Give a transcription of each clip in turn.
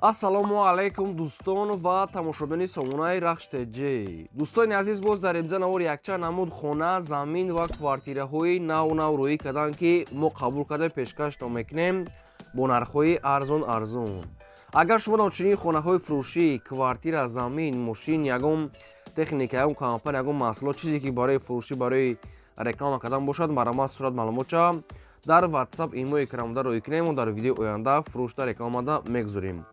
Ассалому алайкум, дӯстон ва тамошобини сомонаи Рахш ТЖ. Дӯстони азиз, боз дар имза навор якчанд намуд хона, замин ва квартираҳои нав нав рӯӣ карданд, ки мо қабул карда пешкаштон мекунем бо нархҳои арзон арзон. Агар шумо чунин хонаҳои фурӯшӣ, квартира, замин, мошин, ягон техника, ягон компания, ягон маҳсулот, чизе ки барои фурӯшӣ, барои реклама кардан бошад, марҳамат, сурат, маълумотча дар WhatsApp, имо экранмода рӯӣ кунем. Мо дар видеои оянда фурӯшда, рекламада мегузорем.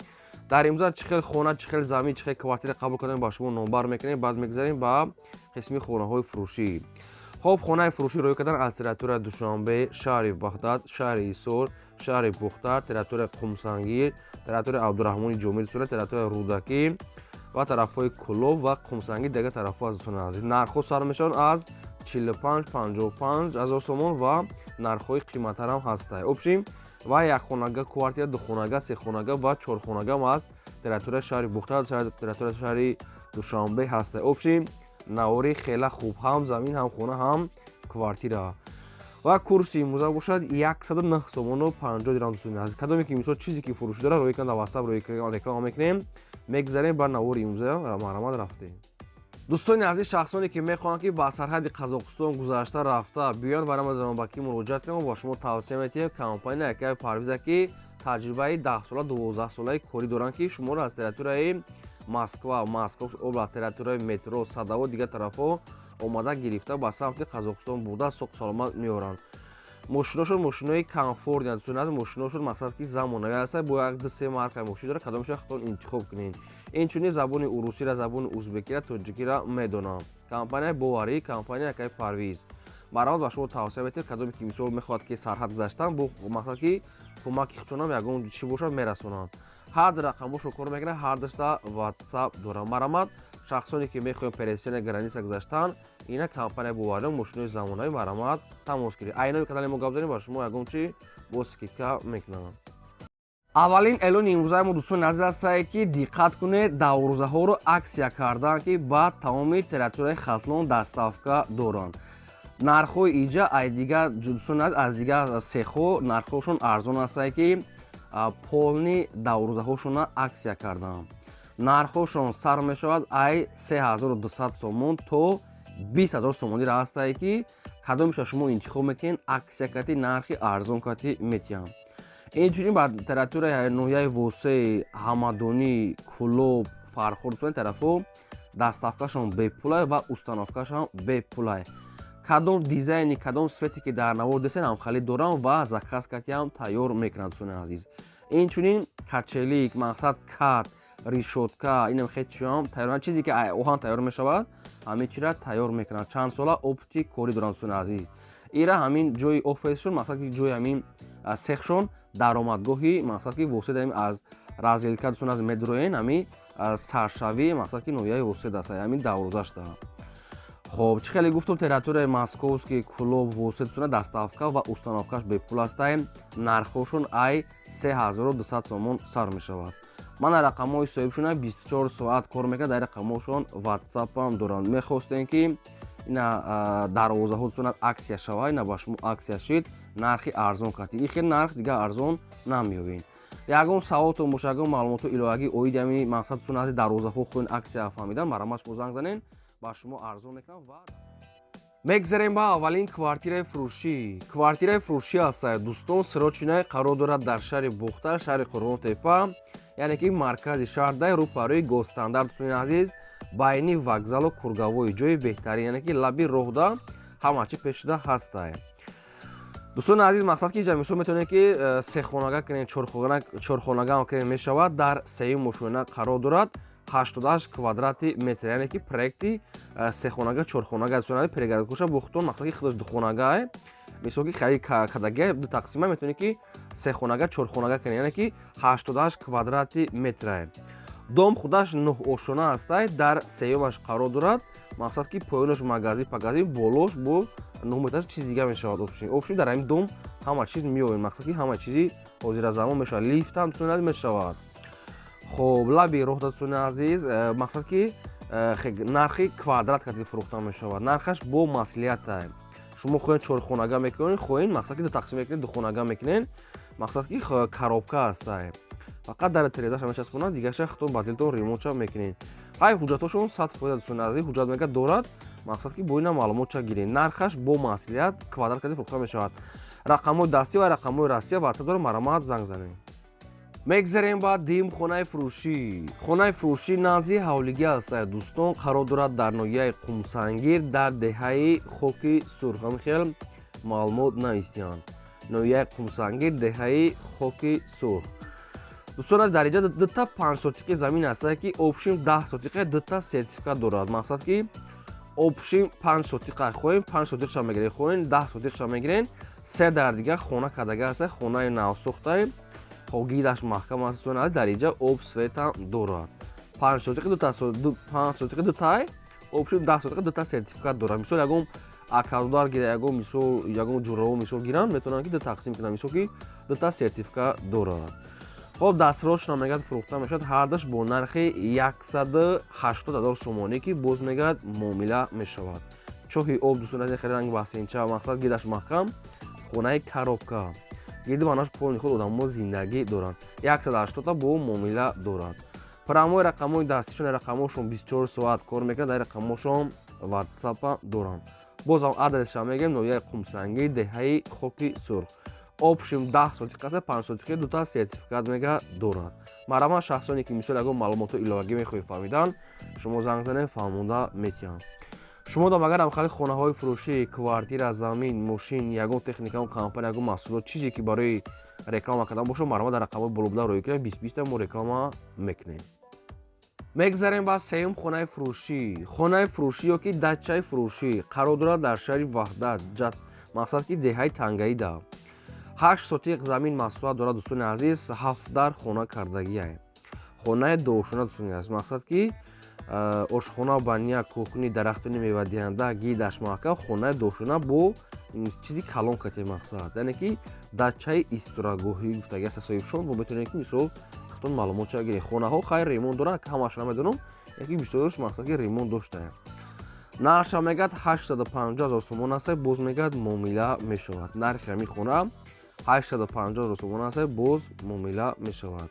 Дар имза чӣ хел хона, чӣ хел замин, чӣ хел квартира қабул кардем, ба шумо номбар мекунем. Баъд мегузарем ба қисми хонаҳои фурӯшӣ. Хоб, хонаи фурӯшӣ рӯй кардан аз территорияи Душанбе, шаҳри Ваҳдат, шаҳри Ҳисор, шаҳри Бухтар, территорияи Қумсангир, территорияи Абдураҳмони Ҷомӣ, территорияи Рӯдакӣ ва тарафҳои Кӯлоб ва Қумсангир, дигар тарафҳо. Аз дӯстони азиз, нархҳо сар мешаванд аз 45, 55 ҳазор сомон ва нархҳои қиматтарам ҳастанд. Общем, ва якхонага квартира, духонага, сехонага ва чорхонагам аз территорияи шаҳри Бухтар, территорияи шаҳри Душанбе ҳаста. Общем, навори хела хуб, ҳам замин, ҳам хона, ҳам квартира. Ва курси имрӯза бошад 109 сомону 50 дирам. Дӯстони азиз, кадоме ки мисол чизе ки фурӯшӣ дорад, рӯи дар WhatsApp рӯи реклама мекунем. Мегзарем ба навори имрӯза, марҳамат, рафтем. Дӯстони азиз, шахсоне ки мехоҳанд, ки ба сарҳади Қазоқистон гузашта рафта биёянд ва намедонам ба кӣ муроҷиат кунам, ба шумо тавсия метиҳем компания якаи Парвиза, ки таҷрибаи 10 сола, 12 солаи корӣ доранд, ки шуморо аз территорияи Москва, Московский область, территорияи метро Садово, дигар тарафҳо омада гирифта, ба самти Қазоқистон бурда, соқ саломат меоранд. Мошиношон мошинои комфортный, дӯстони азиз, мошиношон мақсад ки замонавӣ ҳаста, бо як, ду, се марка мошин дорад, кадомеша худтон интихоб кунед. Инчунин забони урусира, забони узбекира, тоҷикира медонам. Компанияи боварӣ, компания якаи Парвиз. Марҳамат, ба шумо тавсия метиҳем, кадоме ки мисол мехоҳад ки сарҳад гузаштан, бо мақсад ки кӯмаки худшонам ягон чӣ бошад, мерасонанд. Ҳар ду рақамошро кор мекунад, ҳар душта WhatsApp дорам. Марҳамат, шахсоне ки мехоҳем пересечения граница гузаштан, ина компания боварӣ, мошинои замонавӣ, марҳамат, тамос гиред. Айноми канали мо гап занем, ба шумо ягон чи бо скидка мекунам. Аввалин эълони имрӯзаи мо, дӯстони азиз, ҳастае, ки диққат кунед, дарвозаҳоро акция карданд, ки ба тамоми территорияи Хатлон доставка доранд. Нархҳои иҷа ай дигар, дӯстони азиз, аз дигар цехҳо нархҳошон арзон ҳастае, ки полный дарвозаҳошона акция карданд. Нархҳошон сар мешавад ай 3200 сомон то 20 000 сомонира ҳастае, ки кадомеша шумо интихоб мекунед, акция кати, нархи арзон кати метиҳанд. Инчунин ба территорияи ноҳияи Восеи, Ҳамадонӣ, Кӯлоб, Фархор тарафҳо доставкашон бепулай ва установкашам бепулай. Кадом дизайни, кадом цвете ки дар навор десен, ҳамхалӣ дорам ва заказ катиам тайёр мекунанд, дӯстони азиз. Инчунин качелик, мақсад кат, решётка, инам хечиам тайёр, чизе ки оҳан тайёр мешавад, ҳамин чира тайёр мекунанд. Чанд сола опыти корӣ доранд, дӯстони азиз. Ира ҳамин ҷои офисшон, мақсад ки ҷои ҳамин цехшон, даромадгоҳи, мақсад ки Восед аз развилка, дӯстон, аз медроен, ҳамин саршавӣ, мақсад ки ноҳияи Восед аст, ҳамин дарвозашта. Хоб, чӣ хеле гуфтум, территорияи Московский, Кӯлоб, Восед сона доставка ва установкаш бепул астае. Нархҳошон ай 3200 сомон сар мешавад. Ман рақамҳои соҳибшона, 24 соат кор мекунад, дар рақамҳошон ватсапам доранд. Мехостем, ки ина дарвозаҳо сона акция шава, ина ба шумо акция шид, нархи арзон кати. Ин хел нарх дигар арзон намеёбед. Ягон саволтон боша, ягон маълумотҳо иловагӣ оиди ҳамин, мақсад сона ази дарвозаҳо хоҳен акция фаҳмидан, марҳамат, шумо занг занен, ба шумо арзон мекунам. Ва мегзарем ба аввалин квартираи фурӯшӣ. Квартираи фурӯшӣ ҳастад, дӯстон, срочный, қарор дорад дар шаҳри Бухтар, шаҳри Қурғонтепа, яъне ки маркази шаҳр, дай рӯпарӯи Госстандарт, дӯстони азиз, байни вокзалу круговой, ҷои беҳтарин, яъне ки лаби роҳда, ҳама чӣ пешида ҳастай. Дӯстони азиз, мақсад ки ҷа мисол метавонед, ки сехонага кунед, чорхонага кунед, мешавад. Дар сеюм ошёна қарор дорад, 88 квадрати метр, яъне ки проекти сехонага, чорхонага. Перегородкоша бухтон, мақсад ки худаш духонагае, мисол ки хари кадагия ду тақсима, метавонед, ки сехонага, чорхонага кунед, яъне ки 88 квадрати метрае. Дом худаш нӯҳ ошёна ҳастай, дар сеюмаш қарор дорад. Мақсад ки поёнаш магазин пагазин, болош бо нӯҳ метр чиз дига мешавад. Общем, дар ҳамин дом ҳама чиз меояд, мақсад ки ҳама чизи ҳозиразамон мешавад, лифтам тунад мешавад. Хоб, лаби роҳ, дӯстони азиз, мақсад ки нархи квадрат кати фурӯхта мешавад, нархаш бо маслиҳата. Шумо хоҳед, чорхонага мекунед, хоҳед, мақсад ки ду тақсим мекунед, духонага мекунед, мақсад ки коробка ҳастай. Фақат дар терезаша мечаспонад, дигаша худтон ба дилтон ремонтша мекунед. Ҳай, ҳуҷҷатҳошон 100%, дӯстони азиз, ҳуҷҷат мега дорад. Мақсад ки бо ина маълумотча гиред. Нархаш бо маслиҳат, квадрат карда фурӯхта мешавад. Рақамҳои дастӣ ва рақамҳои Россия, WhatsApp дорад, марҳамат, занг занед. Мегзарем ба дуюм хонаи фурӯшӣ. Хонаи фурӯшӣ назди ҳавлигӣ аст, дӯстон, қарор дорад дар ноҳияи Қумсангир, дар деҳаи Хоки Сурх. Ҳамин хел маълумот навистиҳанд: ноҳияи Қумсангир, деҳаи Хоки Сурх. Дӯстон, дар инҷа дута 5 сотиқи замин аст, ки общим 10 сотиқа, дута сертификат дорад. Мақсад ки общим 5 сотиқа хоҳем, 5 сотиқша мегирем, хоҳем, 10 сотиқша мегирем. Се дар дигар хона кардага аст, хонаи навсохтаи гидаш маҳкам аст. Дар инҷа об, светам дорад. 5 сотиқи, 5 сотиқи дутай, общим 10 сотиқа, дута сертификат дорад. Мисол, ягон акадудар гира, ягон мисол, ягон ҷураво мисол гиранд, метавонанд ки ду тақсим кунанд. Мисол ки дута сертификат дорад. Хоб, дастрошна мегӯяд фурӯхта мешавад ҳардаш бо нархи 180 000 сомонӣ, ки боз мегӯяд муомила мешавад. Чоҳи об, дӯстон, хеле ранг басенча, мақсад гидаш маҳкам, хонаи коробка, гиди банаш полный худ, одамо зиндагӣ доранд. 180-та бо муомила дорад. Прямой рақамҳои дастишон, рақамҳошон 24 соат кор мекунад, дар рақамҳошон ватсапа доранд. Бозам адресша мегӯем: ноҳияи Қумсангӣ, деҳаи Хоки Сурх. Общим 10 сотиқ аст, 5 сотиқи, дута сертификат мега дорад. Марҳамат, шахсоне ки мисол ягон маълумотҳо иловагӣ мехоҳед фаҳмидан, шумо занг занед, фаҳмонда метиҳам. Шумо дам агар ҳамхали хонаҳои фурӯшӣ, квартира, замин, мошин, ягон техника, компания, ягон маҳсулот, чизе ки барои реклама кардан бошад, марҳамат, дар рақамҳои болобуда рӯй кунед, 20 20-та мо реклама мекунем. Мегзарем ба сеюм хонаи фурӯшӣ. Хонаи фурӯшӣ ё ки дачаи фурӯшӣ қарор дорад дар шаҳри Ваҳдат, мақсад ки деҳаи Тангаида. 8 сотиқ замин масоҳат дорад, дӯстони азиз, ҳафт дар хона кардагиае. Хонаи дуошона, дӯстони азиз, мақсад ки ошхона, баня, кухни, дарахтони мевадиҳанда, гидаш маҳкам, хонаи дуошона бо чизи калон кате. Мақсад, яъне ки дачаи истирогоҳӣ гуфтаги аст соҳибшон. Бо метавонед ки мисол худтон маълумотча гиред. Хонаҳо хайр ремонт дорад, ҳамааш намедонам, яки бисёрш мақсад ки ремонт доштая. Нархша мегӯяд 850 ҳазор сомон аст, боз мегӯяд муомила мешавад. Нархи ҳамин хона 850 ҳазор сомон аст, боз муомила мешавад.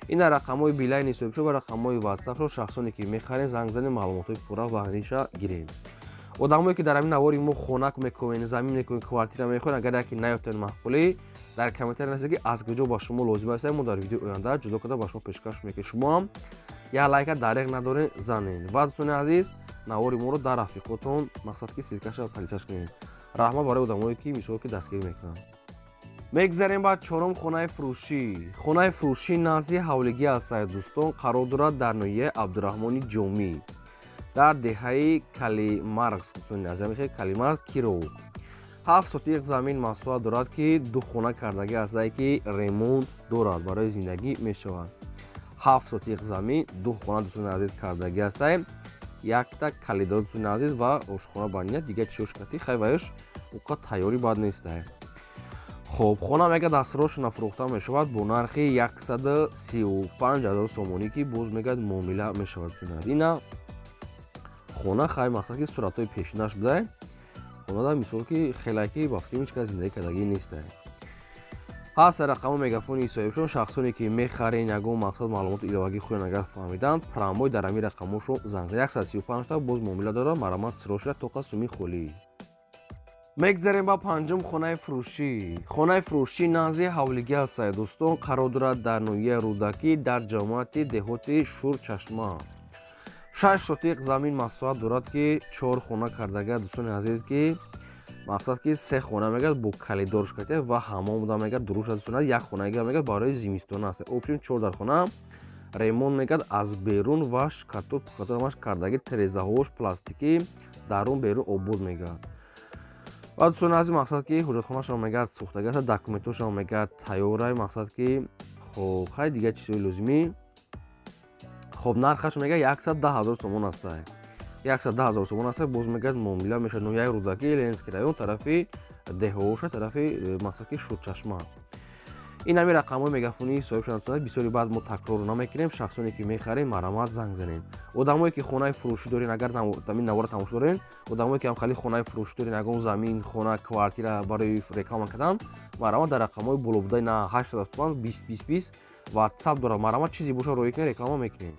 Ин дар рақамҳои Билайни соҳибшо ва рақамҳои ватсапшо. Шахсоне ки мехарем, занг занед, маълумотҳои пурра ва ҳаниша гирем. Одамое ки дар ҳамин навори мо хонак мекунед, замин мекунед, квартира мехоҳед, агар яке наёфтед маъқулӣ, дар комментария нависед, ки аз куҷо ба шумо лозим аст, мо дар видеои оянда ҷудо карда ба шумо пешкаш мекунем. Шумо ҳам як лайка дареғ надоред, занед. Ва, дӯстони азиз, навори моро дар рафиқотон, мақсад ки ссылкаша поделиться кунед. Раҳмат барои одамое ки мисол ки дастгирӣ мекунанд. Мегзарем ба чорум хонаи фурӯшӣ. Хонаи фурӯшӣ назди ҳавлигӣ аст, дӯстон, қарор дорад дар ноҳияи Абдураҳмони Ҷомӣ, дар деҳаи Калимарғз, дӯстони азиз, Калимарғ, Киров. 7 сотиқ замин масоҳат дорад, ки ду хона кардагӣ астае, ки ремонт дорад, барои зиндагӣ мешавад. 7 сотиқ замин, ду хона, дӯстони азиз, кардагӣ астае, якта калидор, дӯстони азиз, ва ошхона баня, дигар чиёш кати хайваёш уқа тайёрӣ бад нестае. Хоб, хона мега дастрошона фурӯхта мешавад бо нархи 135 ҳазор сомонӣ, ки боз мегӯяд муомила мешавад. Ина хона хай, мақсад ки суратҳои пешинаш будай. Хонада мисол ки хелаки ба фикри ҳеҷ кас зиндагӣ кардагӣ нестай. Ҳаст рақаму мегафони соҳибшон. Шахсоне ки мехарен, ягон мақсад маълумоти иловагӣ хоҳен агар фаҳмиданд, прямой дар ҳамин рақамҳошо занг 135 та, боз муомила дорад. Марҳамат, сирошира тоқа суми холӣ. Мегзарем ба панҷум хонаи фурӯшӣ. Хонаи фурӯшӣ назди ҳавлигӣ аст, дӯстон, қарор дорад дар ноҳияи Рӯдакӣ, дар ҷамоати деҳоти Шурчашма. 6 сотиқ замин масоҳат дорад, ки чор хона кардага, дӯстони азиз, ки мақсад ки се хона мегӯяд бо калидорш катия ва ҳамом буда мегӯяд дуруш, дӯстон, як хонагига мегӯяд барои зимистона аст. Общим чор дар хона ремонт мегӯяд аз берун ва штукатур, пукатур ҳамаш кардаги, терезаҳош пластикӣ, дарун берун обод мегӯяд. Ва, дӯстони азиз, мақсад ки ҳуҷҷатхонашон мегӯяд сӯхтага аст, документҳошон мегӯяд тайёрай. Мақсад ки хоб, хай, дигар чизҳои лозимӣ. Хоб, нархаш мегӯяд 110 000 сомон астай, 110 000 сомон аст, боз мегӯяд муомила мешавад. Ноҳияи Рӯдакӣ, Ленинский район, тарафи деҳооша, тарафи мақсад ки Шурчашма. Ин ҳамин рақамҳои мегафонии соҳибшон. Бисёри баъд мо такрор намекунем. Шахсоне ки мехарем, марҳамат, занг занед. Одамое ки хонаи фурӯшӣ дорен, агар ҳамин навора тамошо дорен, одамое ки ҳамхали хонаи фурӯшӣ дорен, ягон замин, хона, квартира барои реклама кардан, марҳамат, дар рақамҳои болобудаи на 805 20 20 20. WhatsApp дорад. Марҳамат, чизе боша, роӣ кунед, реклама мекунем.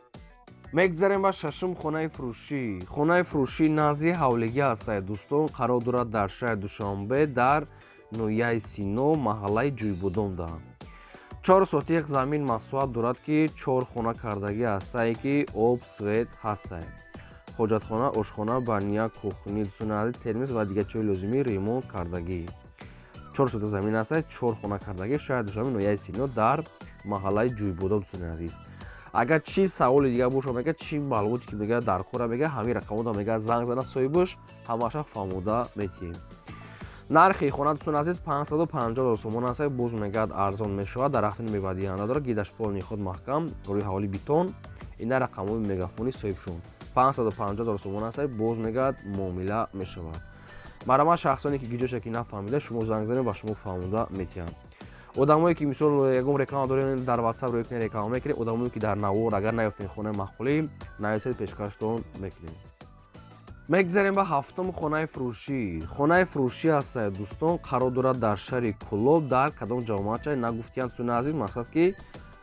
Мегзарем ба шашум хонаи фурӯшӣ. Хонаи фурӯшӣ назди ҳавлигӣ ҳастад, дӯстон, қарор дорад дар шаҳри Душанбе, дар ноҳияи Сино, маҳаллаи Ҷӯйбудонда. 4 сотиқ замин масоҳат дорад, ки 4 хона кардагӣ ҳастае, ки об, свет ҳастае, ҳоҷатхона, ошхона, баня, кухни, дӯстони азиз, термос ва дигар чиҳои лозимӣ ремонт кардагӣ. 4 сотиқ замин ҳастае, 4 хона кардагӣ, шаҳри Душанбе, ноҳияи Сино, дар маҳаллаи Ҷӯйбудон. Дӯстони азиз, агар чӣ саволи дигар боша, мега, чӣ маълумоте ки, мега, дар кора, мега, ҳамин рақамода, мега, занг зана, соҳибаш ҳамаша фаҳмода метиҳем. Нархи хона, дӯстони азиз, 550 ҳазор сомон аст, боз, мегӯяд, арзон мешавад. Дарахтони мевадиҳанда дорад, гидаш полный худ маҳкам, рӯи ҳаволи бетон. Ина рақамҳои мегафони соҳибшон. 550 ҳазор сомон аст, боз, мегӯяд, муомила мешавад. Марҳамат, шахсоне ки гиҷоша ки нафаҳмида, шумо занг занед, ба шумо фаҳмода метиҳанд. Одамое ки, мисол, ягон реклама дорем, дар WhatsApp рӯй кунед, реклама мекунед. Одамое ки дар навор агар наёфтем хонаи маъқулӣ, нависед, пешкаштон мекунем. Мегзарем ба ҳафтум хонаи фурӯшӣ. Хонаи фурӯшӣ ҳастад, дӯстон, қарор дорад дар шаҳри Кӯлоб, дар кадом ҷамоатча нагуфтиянд, дӯстони азиз, мақсад ки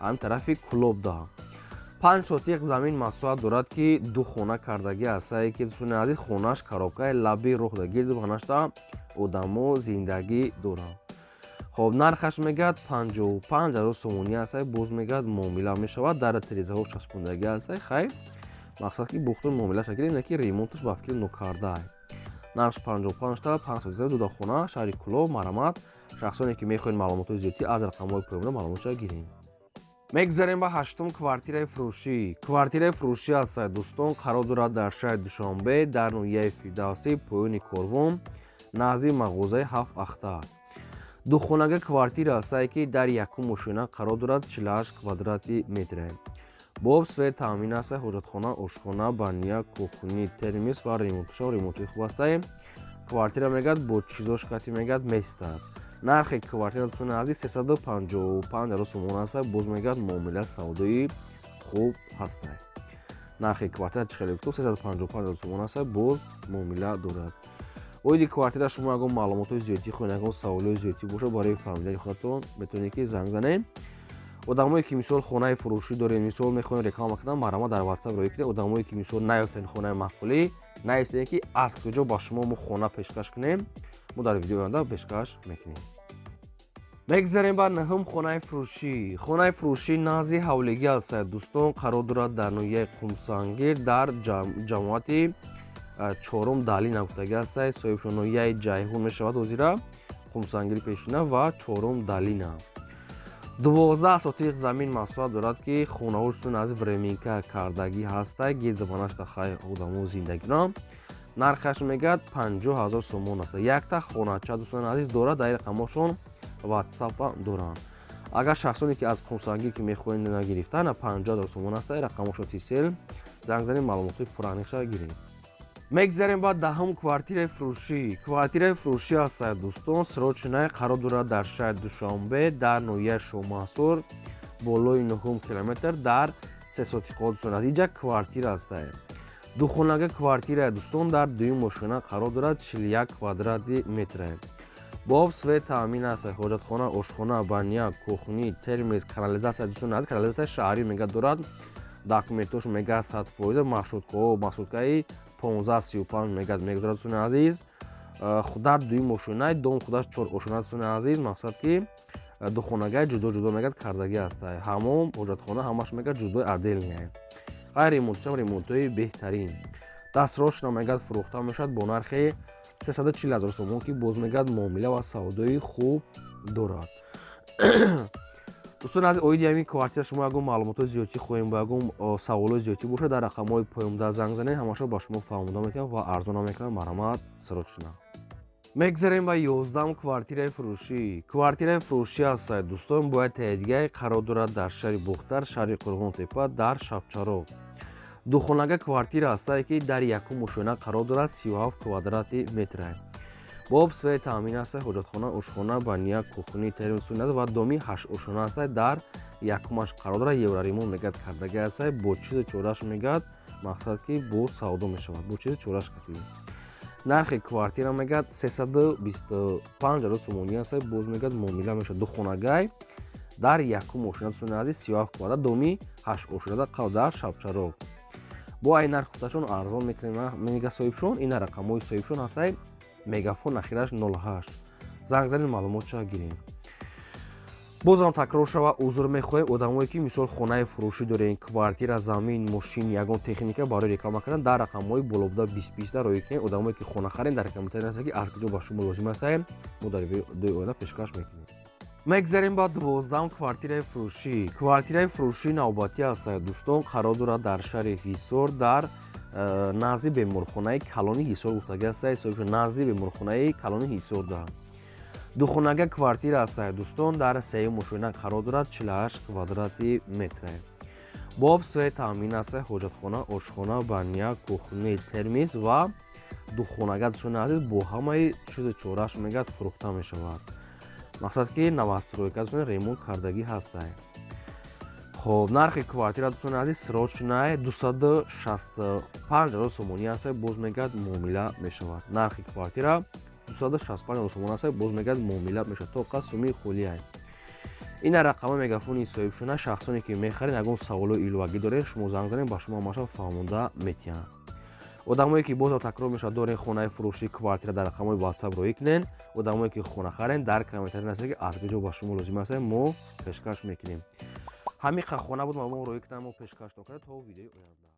ҳамин тарафи Кӯлоб да. 5 сотиқ замин масоҳат дорад, ки 2 хона кардагӣ ҳастае, ки, дӯстони азиз, хонааш коробкаи лаби роҳ да, гирду банашта одамо зиндагӣ доранд. Хоб, нархаш, мегӯяд, 55 ҳазор сомонӣ ҳастае, боз, мегӯяд, муомила мешавад. Дар терезаҳо часпондагӣ ҳастае. Хайр, мақсад ки бухтон муомила шакли, не ки ремонташ ба фикри нокардаай. Нархш 55 та, 5 сотиқ, дуда хона, шаҳри Кӯлоб. Марҳамат, шахсоне ки мехоҳед маълумотҳои зиёдтӣ, аз рақамҳои поёнда маълумотша гирем. Мегзарем ба ҳаштум квартираи фурӯшӣ. Квартираи фурӯшӣ ҳастад, дӯстон, қарор дорад дар шаҳри Душанбе, дар ноҳияи Фирдавсӣ, поёни Корвон, назди мағозаи Ҳафт Ахтар. Духонага квартира ҳастае, ки дар якум ошёна қарор дорад, 48 квадрати метре. Бо об, свет таъмин аст, ҳоҷатхона, ошхона, баня, кухни, термос ва ремонтшон ремонтҳои хуб ҳастае. Квартира, мегӯяд, бо чизош кати, мегӯяд, местад. Нархи квартира, дӯстони азиз, 355 ҳазор сомон аст, боз, мегӯяд, муомила савдои хуб ҳастае. Нархи квартира чӣ хеле гуфтум, 355 ҳазор сомон аст, боз муомила дорад. Оиди квартира шумо ягон маълумотҳои зиёдтӣ хоҳед, ягон саволҳои зиёдтӣ бошад, барои фаҳмидани худатон метавонед ки занг занед. Одамое ки, мисол, хонаи фурӯшӣ доред, мисол, мехоҳед реклама кунам, марҳамат, дар WhatsApp роӣ кунед. Одамое ки, мисол, наёфтед хонаи маъқулӣ, нависед, ки аз куҷо ба шумо мо хона пешкаш кунем, мо дар видеои оянда пешкаш мекунем. Мегзарем ба нӯҳум хонаи фурӯшӣ. Хонаи фурӯшӣ назди ҳавлигӣ ҳастад, дӯстон, қарор дорад дар ноҳияи Қумсангир, дар ҷамоати чорум Далина гуфтагӣ ҳастад. Соҳибшон ноҳияи Ҷайҳун мешавад ҳозира, Қумсангири пешина ва чорум Далина. 12 сотиқ замин масоҳат дорад, ки хонаҳошон аз временка кардагӣ ҳаста, гирдубанашта хай одамо зиндагӣ доранд. Нархаш, мегӯяд, 50 ҳазор сомон аст. Якта хонача, дӯстони азиз, дорад, дар рақамҳошон ватсапа доранд. Агар шахсоне ки аз Қумсангир ки мехоҳед нагирифтан, 50 ҳазор сомон аст, рақамҳошон Тисел, занг занед, маълумотҳои пурраниша гиред. Мегзарем ба даҳум квартираи фурӯшӣ. Квартираи фурӯшӣ ҳастад, дӯстон, срочная, қарор дорад дар шаҳри Душанбе, дар ноҳияи Шоҳмансур, болои нуҳум километр, дар сесотиқо. Дӯстон, аз инҷа квартира ҳастае, духонага квартира, дӯстон, дар дуюм ошёна қарор дорад, 41 квадрати метре. Бо об, свет таъмин аст, ҳоҷатхона, ошхона, баня, кухни, термос, канализатсия. Дӯстон азиз, канализатсияи шаҳрӣ, мега, дорад. Документош, мега, 100%. Маршруткаҳо, маршруткаи 1535, мегӯяд, мегузарад. Дӯстони азиз, дар дуюм ошёнаи дом худаш чор ошёна. Дӯстони азиз, мақсад ки духонагаи ҷудо ҷудо, мегӯяд, кардагӣ ҳастай. Ҳамом, ҳоҷатхона ҳамаш, мегӯяд, ҷудои отдельная. Ғайр ремонтчам ремонтҳои беҳтарин. Дастрочно, мегӯяд, фурӯхта мешавад бо нархи 340 ҳазор сомон, ки боз, мегӯяд, муомила ва савдои хуб дорад. Дӯстони азиз, оиди ҳамин квартира шумо ягон маълумотҳои зиёдтӣ хоҳем, ба ягон саволҳои зиёдтӣ бошад, дар рақамҳои поёнда занг занед, ҳамаша ба шумо фаҳмода мекунам ва арзона мекунам. Марҳамат, срочно. Мегзарем ба 11-ум квартираи фурӯшӣ. Квартираи фурӯшӣ ҳастад, дӯстон, бояд таҳдигаи, қарор дорад дар шаҳри Бохтар, шаҳри Қурғонтепа, дар Шабчароғ. Духонага квартира ҳастае, ки дар якум ошёна қарор дорад, 37 квадрати метре. Бо об, свет таъмин аст, ҳоҷатхона, ошхона, баня, кухни, термос ва доми ҳашт ошёна аст, дар якумаш қарор дорад. Евроремонт, мегӯяд, кардагӣ аст, бо чизи чораш, мегӯяд, мақсад ки бо савдо мешавад, бо чизи чораш катӣ. Нархи квартира, мегӯяд, 325 ҳазор сомонӣ аст, боз, мегӯяд, муомила мешавад. Духонагай Дар якум ошина, дӯстони азиз, 37 квадрат, доми 8 ошинада дар Шабчароғ. Бо ай нарх худашон арзон мекунем, мега соҳибшон. Ина рақамҳои соҳибшон ҳастай, Мегафон, ахираш 08. Занг занед, маълумотча гирем. Бозам такрор шава, узр мехоҳем. Одамое ки, мисол, хонаи фурӯшӣ дорем, квартира, замин, мошин, ягон техника барои реклама кардан, дар рақамҳои болобуда 20 20 роӣ кунем. Одамое ки хона харем, дар комментария нависед, ки аз куҷо ба шумо лозим астаем, мо дар видеои оянда пешкаш мекунем. Мегзарем ба 12-ам квартираи фурӯшӣ. Квартираи фурӯшӣ навбатӣ аст, дӯстон, қарор дорад дар шаҳри Ҳисор, дар назди беморхонаи калони Ҳисор гуфтагӣ аст, назди беморхонаи калони Ҳисор да. Духонага квартира аст, дӯстон, дар сеюм ошёна қарор дорад, 48 квадрати метре. Бо об, свет таъмин аст, ҳоҷатхона, ошхона, баня, кухни, термиз ва духонага, дӯстони азиз, бо ҳамаи чизи чораш, мегӯяд, фурӯхта мешавад. Мақсад ки новостройка, дӯстони, ремонт кардагӣ ҳастай. Хоб, нархи квартира, дӯстони азиз, срочная 265 000 сомонӣ аст, боз, мегӯяд, муомила мешавад. Нархи квартира 265 000 сомонӣ аст, боз, мегӯяд, муомила мешавад, то қад суми холиай. Ина рақами мегафони соҳибшона. Шахсоне ки мехаред, ягон саволу иловагӣ доред, шумо занг занед, ба шумо ҳамаша фаҳмонда метиҳанд. Одамое ки, бозам такрор мешавад, дорен хонаи фурӯшӣ, квартира, дар рақамҳои WhatsApp роӣ кунен. Одамое ки хона харен, дар комментария нависед, ки аз куҷо ба шумо лозим аст, мо пешкаш мекунем. Ҳамин хона буд, маълумот роӣ кунам, мо пешкаш кардем. То видеои оянда.